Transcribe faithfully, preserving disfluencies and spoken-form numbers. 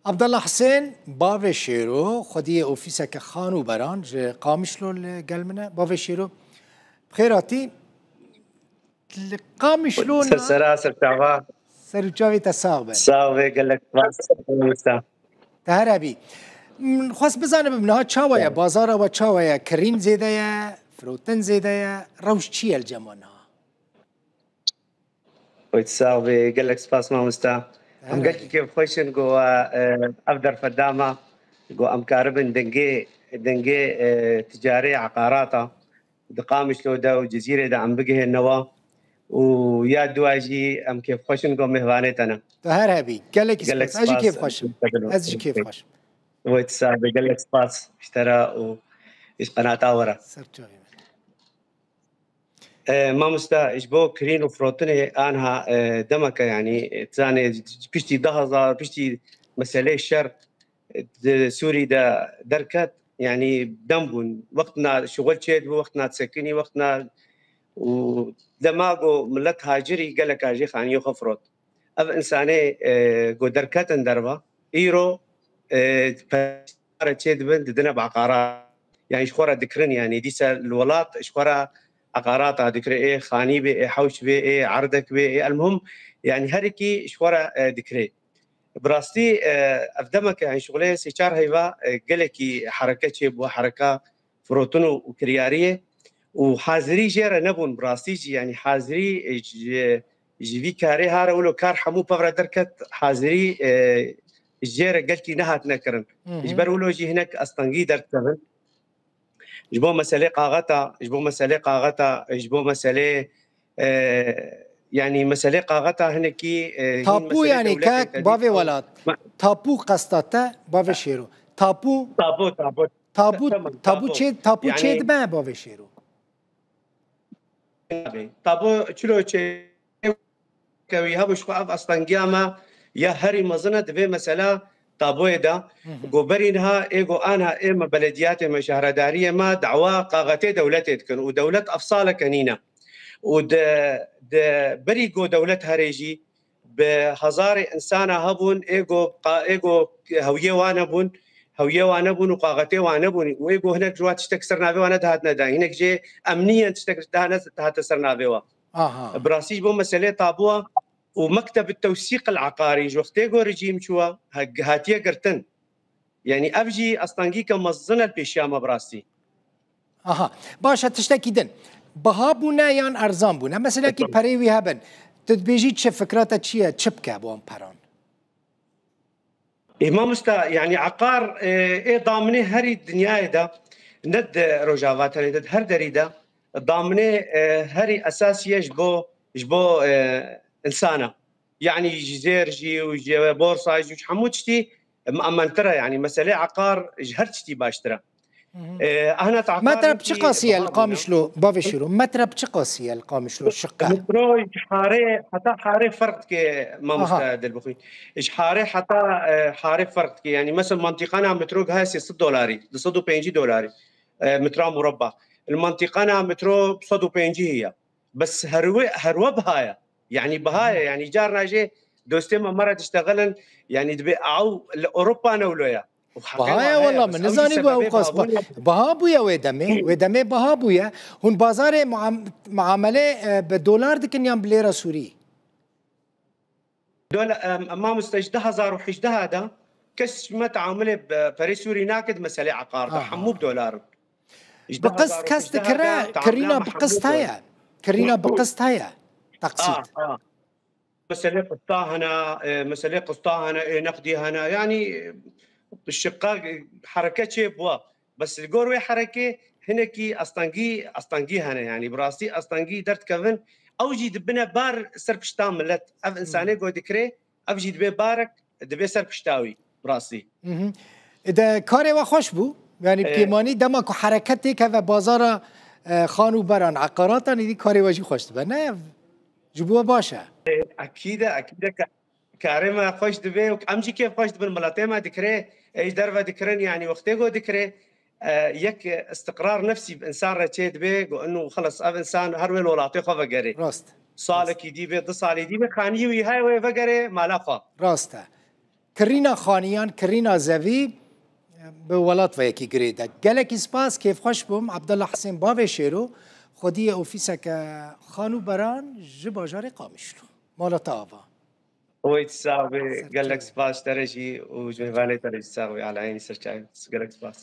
Abdullah Husên, bavê Şêro, xwediyê ofîseke xan û beran ji Qamişlo li gel min e. Bavê Şêro, bi xêr hatî. Li Qamişlo Ser niha sera, ser çava. Ser û çavê te sax be. Sax be, gelek spas. Te her hebî. Min xwest bizanibim niha çawa ye? Bazara we çawa ye? Kirîn zêde ye? Firotin zêde ye? Rewş çi ye li cem we niha? Wê tu sax bê, gelek spas mamosta. Em gelkî kêfxweş in ku we, e, ev derfet da me, ku em karibin dengê, dengê, e, ticarê eqarata di Qamişlo de û Cizîrê de em bigihêne we û ya dua jî em kêfxweş in ku mêvanê te ne. Tu her hebî. Gelekî Gelek spas. Ez jî spas. Kêfxweş im. Ez jî kêfxweş im. Wê tu sax bê, gelek spas ji te re û ji qenata we re. Ser çavê min. E, mamosta, ji bo kirîn û firotinê anha, e, demeke, yanî, e, tu zanê, piştî deh hezar, piştî meseleyê şer, e, di Sûrî de derket, yanî, dem bûn. Wextina şixul çêdibû, wextina disekinî, wextina û dema ku milet hacirî geleka jê xaniyê xwe firot. Ev insanê, e, ku derketin derve, îro, e, pere çêdibin, didine bi eqara. Yanî ji xwe re dikirin, yanî dîsa li welat ji xwe re eqarata dikire, ê xanî bê, ê hewş bê, ê erdek bê, ê elmuhim, yanî her yekî ji xwe re, e, dikire. Bi rastî, e, ev demeke, yanî şixulê sê çar heyva, e, gelekî hereke çêbû, hereka firotin û, û kiryariyê û hazirî jê re nebûn, bi rastî jî, yanî hazirî, e, ji, ji vî karê hare wilo kar hemû pevre derket, hazirî, e, jê re gelkî nehatine kirin. Hı hı. Ji ber wilo jî hinek astengî derdikevin. Ji bo meselê qaxeta, ji bo meselê qaxeta, ji bo meselê, e, yanî meselê qaxeta hinekî, e, hîn Tapû meselê yanî dewletê kek te dît bavê ew welat. Ma- Tapû qesta te, bavê Şêro. Tapû, Tapo, tapo. Tabû, Tamam, tabû tapo. Çê, tabû Yani çê dibe bavê Şêro. Tabi. Tapo çilo çê kewî hebû ji xwe ev astengiya me ya herî mezin e di vê mesela taboyê de. Hı hı. Goberî niha ê go anha ê me belediyatê me, şehredariyê me dawa qaxetê dewletê dikin û dewlet ev saleke nîne. Û de, de berî go dewlet herê jî bi hezarê insana hebûn, ê go qa-, ê go hewiyê wan nebûn, hewiyê wan nebûn û qaxetê wan nebûn û ê go hinek ji wan tiştek ser navê wan nedihatine dan. Hinek jê emnî yên tiştek dihane, dihate ser navê wan. Aha. Bi rastî ji bo meselê tabuwa û mekteb tewsîq el eqarî ji wextê go rejîm çûwa, he-, hatiye girtin. Yanî ev jî astengîke mezin e li pêşiya me bi rastî. Aha. Baş e, tiştekî din. Biha bûne yan erzan bûne? Meselekî Efendim? Perê wî hebin. Tu dibêjî çi, fikra te çi ye? Çi bike bi wan peran? Ê mamosta, yanî eqar, e, ê daminê herî dinyayê de, ne di Rojava tenê de, di her derî de, daminê, e, herî esasî ye ji bo, ji bo, e, insana. Yanî ji zêr jî û ji borsa jî û ji hemû tiştî muementir e. Yanî meselê eqar ji her tiştî baştir e. Hı hı. E, ehna eqar Metre bi çi qasî ye li Qamişlo, bavê Şêro? Metre bi çi qasî ye li Qamişlo, şiqe? Metro ji harê, heta harê ferq dike, mamoste Dilbixwîn. Ji harê heta, e, harê ferq dike. Yanî mesela mantîqana metro giha sê sed dolarî, du sed û pêncî dolarî, e, metra murabba. Li mantîqana metro sed û pêncî heye. Bes her we, her we biha ye. Yanî biha ye. Yanî carna jê dostê me me re diştexilin, yanî dibê ew li Ewropa ne wilo ye. Biha ye wela, min nizanî ku ew qas biha bûye wê demê. Wê demê biha bûye. Hûn bazarê muam-, muamele, e, bi dolar dikin yan bi lêra Sûrî? Dola-, em, em mamoste ji du hezar û hejdeh de kes ji me teamulê bi perê Sûrî nake di meselê eqar de. Aha. Hemû bi dolar in. Bi qist kes dikire, kirîna bi qist heye. Kirîna bi qist heye. Taksît. A, a. Meselê qista hene, e, meselê qista hene, ê nexdî hene. Yanî, e, şiqa, e, hereke çê bû. Bes li gor wê herekê hinekî astengî, astengî hene. Yanî bi rastî astengî derdikevin. Ew jî dibine bar ser pişta milet. Ev insanê Hmm. ku dikirê, ev jî dibê barek, dibê ser pişta wî. Bi rastî. Mhm. De karê we xweş bû. Yanî Ee, pêmanî dema ku hereket têkeve bazara, e, xan û beran, eqaratan, îdî karê we jî xweş dibe. Ne? Ji bo we baş e. Ee, ekîd e, ekîd e ke-, karê me xweş dibe û em jî kêf xweş dibin. Miletê me dikirê, ê ji derve dikirin, yanî wextê ku dikirê, e, yek istiqrar nefsî bi insan re çê dibe, ku inu xelas ev insan her wê li welatê xwe vegerê. Rast. Salekî dî bê, du salî dî bê, xaniyê wî heye wê vegerê mala xwe. Rast e. Kirîna xaniyan, kirîna zevî bi welat ve yekî girê de. Gelekî spas, kêfxweş bûm. Abdullah Husên Bavê Şêro, xwediyê ofîseke xan û beran ji bajarê Qamişlo. Mala te ava. Oy sax bê, gelek spas te re jî û ji mêvanê te re jî sax bê, Alayî Serçayê. Gelek spas.